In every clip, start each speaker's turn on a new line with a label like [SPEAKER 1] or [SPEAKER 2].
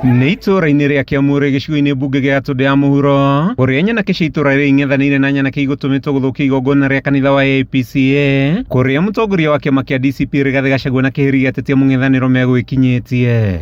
[SPEAKER 1] Nĩ itũũra-inĩ rĩa Kĩamũre gĩcigo-inĩ mbunge gĩa Gatũndũ ya mũhuro kũrĩa nyanake cia itũũra rĩrĩ ing'ethanĩire na nyanake igũtũmĩtwo gũthũkia igongona rĩa kanitha wa APCA kũrĩa mũtongoria wa kĩama kĩa DCP Rigathĩ Gachagua na kĩhĩri gĩa atetia mũng'ethanĩro megwĩkinyĩtie.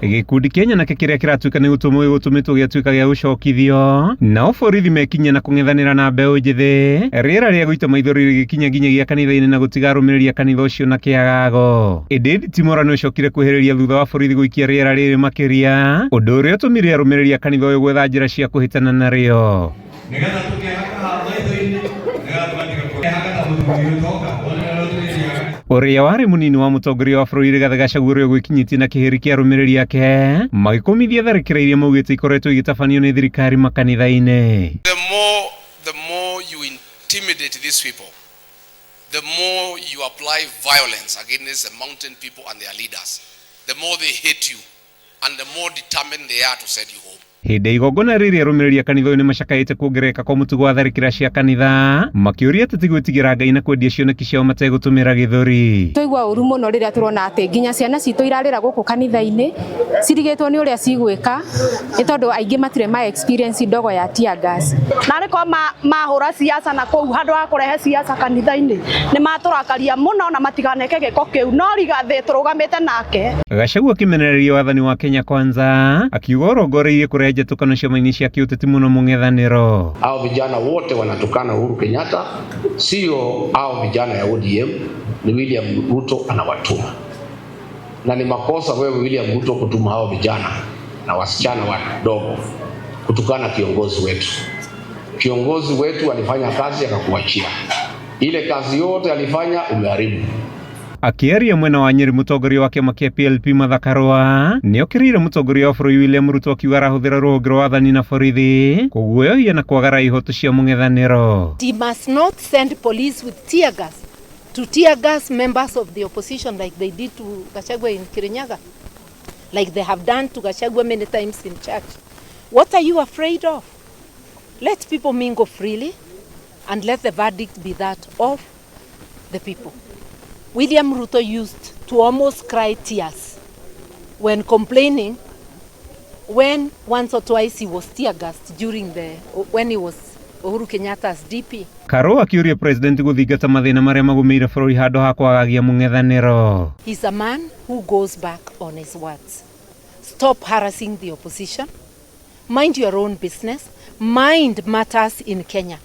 [SPEAKER 1] Gĩkundi kĩa nyanake kĩrĩa kĩratuĩka nĩ gũtũmwo gĩgũtũmĩtwo gĩatuĩka gĩa gũcokithio nao borithi mekinyia na kũng'ethanĩra na mbeũ njĩthĩ rĩera rĩa gũita maithori rĩgĩkinya nginyagia kanitha-inĩ na gũtiga arũmĩrĩri a kanitha ũcio na kĩagago. Ĩndĩ nditimũrano ĩcokire kwĩhĩrĩria thutha wa borithi gũikia rĩera rĩrĩ makĩria, ũndũ ũrĩa ũtũmire arũmĩrĩri a kanitha ũyũ gwetha njĩra cia kũhĩtana narĩo.
[SPEAKER 2] Nĩgetha tũkehaka maitho-inĩ, nĩgetha tũgatiga kũhaka ta mũthuri ũtoka
[SPEAKER 1] Ũrĩa warĩ mũnini wa mũtongoria wa bũrũri Rigathĩ Gachagua ũrĩa ũgwĩkinyĩtie na kĩhĩri kĩa arũmĩrĩri ake magĩkũmithia tharĩkĩra iria maugĩte ikoretwo igĩtabanio nĩ thirikari makanitha-inĩ.
[SPEAKER 3] The more you intimidate these people, the more you apply violence against the mountain people and their leaders, the more they hate you and the more determined they are to send you home.
[SPEAKER 1] Hĩndĩ ya igongona rĩrĩ arũmĩrĩri a kanitha ũyũ nĩmacakaĩte kuongerereka kwa mũtugo wa tharĩkĩra cia kanitha makĩũria ateti gwĩtigĩra Ngai na kwendia cioneki ciao mategũtũmĩra gĩthũri.
[SPEAKER 4] Twaigua ũru mũno rĩrĩa tũrona atĩ nginya ciana citũ irarĩra gũkũ kanitha-inĩ cirigĩtwo nĩ ũrĩa cigwĩka nĩ tondũ aingĩ matirĩ ma experience ndogo ya tear gas.
[SPEAKER 5] Narĩ ko mahũra siasa na kũu handũ ha kũrehe siasa kanitha-inĩ nĩ matũrakaria mũno na matiganeke gĩko kĩu no Rigathĩ tũrũgamĩte nake.
[SPEAKER 1] Gachagua akĩmenereria wathani wa Kenya Kwanza akiuga ũrongoreirie kũrehe njatũkano ciama-inĩ cia kĩũteti mũno mũng'ethanĩro.
[SPEAKER 6] Hao vijana wote wanatukana Uhuru Kenyatta, sio hao vijana ya ODM, ni William Ruto anawatuma, na ni makosa wewe William Ruto kutuma hao vijana na wasichana wadogo kutukana kiongozi wetu. Kiongozi wetu alifanya kazi akakuachia, ile kazi yote alifanya umeharibu.
[SPEAKER 1] Akĩaria mwena wa Nyeri, mũtongoria wa kĩama kĩa PLP Martha Karua nĩokĩrĩire mũtongoria wa bũrũri William Ruto akiuga arahũthĩra rũhonge rwa wathani na borithi kũguoyohia na kwagara ihoto cia mũng'ethanĩro.
[SPEAKER 7] He must not send police with tear gas to tear gas members of the opposition like they did to Gachagua in Kirinyaga, like they have done to Gachagua many times in church. What are you afraid of? Let people mingle freely and let the verdict be that of the people. William Ruto used to almost cry tears when complaining when once or twice he was tear gassed during the when he was Uhuru Kenyatta's DP.
[SPEAKER 1] Karua akĩũria president gũthingata mathĩna marĩa magũmĩire bũrũri handũ ha kwagagia mũng'ethanĩro.
[SPEAKER 7] He's a man who goes back on his words. Stop harassing the opposition. Mind your own business. Mind matters in Kenya.